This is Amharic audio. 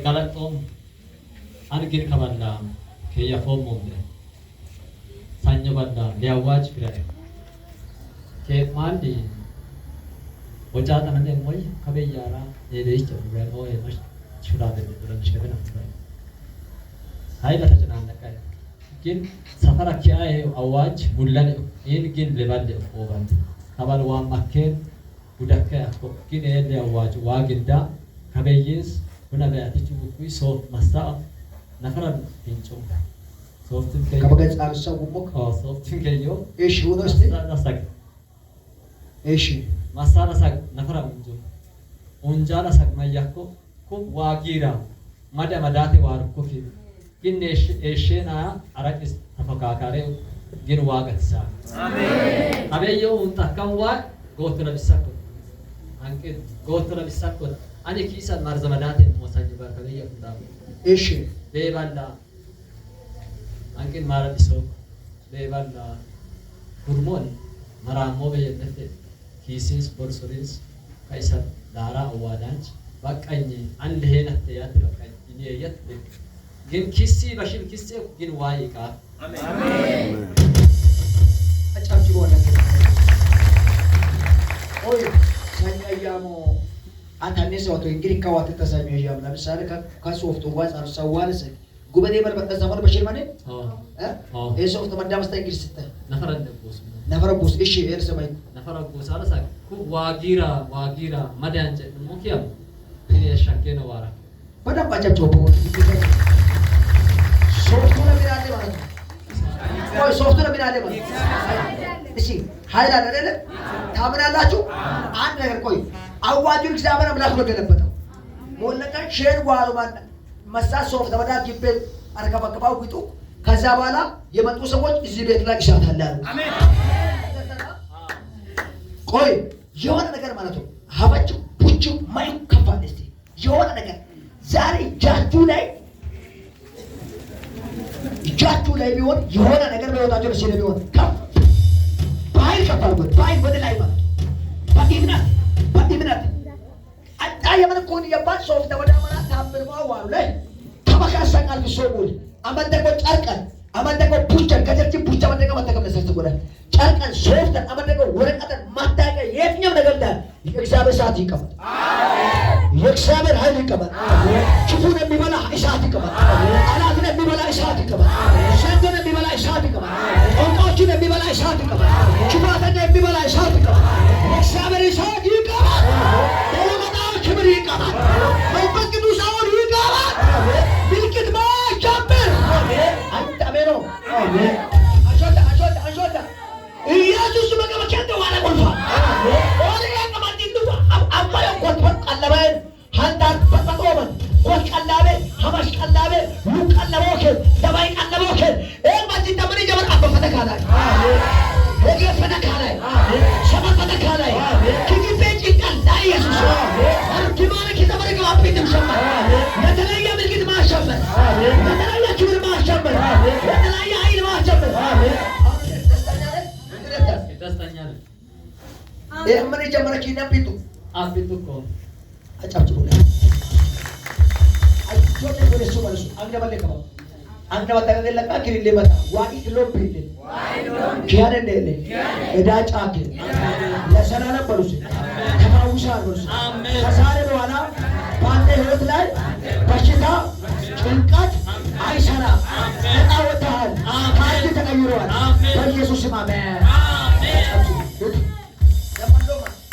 ገለጦም አንግን ከበላ ከየፎሞም ሳኞ በላ ሊያዋጅ ፍራይ ከማንዲ ወጫጠነ ሞይ ከበያራ የደይቸ ብረሞ የመሽ ቹላ ብረምሽ ከበና ኃይለ ተጨናነቀ ግን ሰፈራ ኪያ አዋጅ ሙላን ይን ግን ለባል ኦባል ከባል ዋማከን ጉዳከ አኮ ግን ኤለ አዋጅ ዋግንዳ ከበይስ ሁና በያቲቹ ኩይ ሶፍ ማሳ ነፈራ ፒንጮ ሶፍትን ከዮ ከበገጽ አልሰው ሞክ ሶፍትን ከዮ እሺ ሁኖ እስቲ ማሳና ሳግ እሺ ማሳና ሳግ ነፈራ ኡንጆ ኡንጃላ ሳግ ማያኮ ኩ ዋጊራ ማዳ ማዳቴ ዋርኮ ኪ ግን ኤሼና አራቂስ ተፎካካሪ ግን ዋገትሳ አቤዮ ኡንጣካን ዋ ጎት ለብሳኮ አንቄ ጎት ለብሳኮ አኒ ኪሳ ማርዘመዳቴ ሞሳኝ ባርከበየ ኡንዳ እሺ ቤባላ አንቅን ማረዲሶ ቤባላ ጉርሞን መራሞ በየነተ ኪሲንስ ቦርሶሪንስ ከይሰ ዳራ አዋዳንች በቀኝ አንድ ሄነት ያት በቀኝ እኔ የት ግን ኪሲ በሽል ኪሲ ግን ዋይ ቃ አጫጭሮ ነገር ኦይ ሰኛያሞ አንታኔ ሰውቶ እንግዲህ ከዋት ተሰኞ ያም ለምሳሌ ከሶፍቱ ዋጽ አርሰዋልስ ጉበዴ መልበጠ ዘመን በሽል ማኔ እ ሶፍቱ መዳመስታ እንግዲህ ስተ ነፈረ ነቦስ ነፈረ ቡስ እሺ ኤርሰማይ ነፈረ ጎሳለ ሳ ኩ ዋጊራ ዋጊራ መዳንጨ ሙኪያም እኔ ሸኬ ነው ዋራ በደንብ አጨብጭቦ ሶፍቱ ለምን አለ ማለት ነው። ቆይ ሶፍቱ ለምን አለ ማለት ነው? እሺ ኃይል አለ አይደለ? ታምናላችሁ? አንድ ነገር ቆይ፣ አዋጁን እግዚአብሔር አምላክ ነው ገለበጠው። ሞለቀ ሼር ጓሩ ማን መሳ ሶፍት ተበዳ ግቤ አርከበከባው ግጡ። ከዛ በኋላ የመጡ ሰዎች እዚህ ቤት ላይ እሳት አለ አሉ። ቆይ የሆነ ነገር ማለት ነው። ሀበጭ ቡጭ ማዩ ከፋል። እስቲ የሆነ ነገር ዛሬ እጃችሁ ላይ ቢሆን የሆነ ነገር በህይወታችሁ ላይ ስለሚሆን ከፍ በኃይል ከፍ አድርጉት። በኃይል ወደ ላይ ማለት ነው። በእምነት በእምነት አጣ የመን ኮን የባን ሶፍት ተወዳመና ታምር ማዋሉ ላይ ተመካሰ ቃል ቢሶሙል አመንደቆ ጨርቀን አመንደቆ ቡቸን ከጀርቺ ቡቸ መደቀ መጠቀም ለሰስ ጎዳ ጨርቀን ሶፍተን አመንደቆ ወረቀተን ማታወቂያ የትኛው ነገር ላይ የእግዚአብሔር እሳት ይቀመጥ። የእግዚአብሔር ኃይል ይቀመጥ። ክፉን የሚበላ እሳት ይቀመጥ። ጠላትን የሚበላ እሳት ይቀመጥ። ዘንዶን የሚበላ እሳት ይቀመጥ። ጠንቋዮችን የሚበላ እሳት ይቀመጥ። ክፋተኛ የሚበላ እሳት ይቀመጥ። የእግዚአብሔር እሳት ይቀመጥ። በወገናው ክብር ይቀመጥ። መንፈስ ቅዱስ አሁን ይቀመጥ። ምልክት ማጀምር አንተ አሜን ነው። አሾታ አሾታ አሾታ ኢየሱስ መቀመጫ ዋላ ቆልፋ ኦሪ ያቀማጥ አባዮ ኮትበ ቀለበን ሀንታን በጠጦመን ኮት ቀላቤ ሀማሽ ቀላቤ ሉ ቀለቦኬ ደባይ ቀለቦኬ ኤግማቲ ተመሪ ጀበር አባ ፈተካላይ ወጌ ፈተካላይ ሰመ ፈተካላይ ኪኪቤ ጭንቀል ላይ ኢየሱስ እርግማን ኪተመሪ ገባቢትም ሸመ ለተለየ ምልክት ማሸመር ለተለየ ክብር ማሸመር ለተለየ ኃይል ማሸመር ደስተኛ ነን። ምን የጀመረች ነቢቱ አቢቱ እኮ አጫጭቡ አይቾ ወደሱ መልሱ አንገበለ ከባ አንገበለ ክሪሌ መታ ዋኢ ሎፕ ኪያን እንደለ እዳ ጫክ ለዘላለም በሉስ ተፋውሳል በሉስ። ከዛሬ በኋላ በአንተ ህይወት ላይ በሽታ ጭንቀት አይሰራም። ነፃ ወጥተሃል። ታሪክ ተቀይሯል። በኢየሱስ ስም አሜን።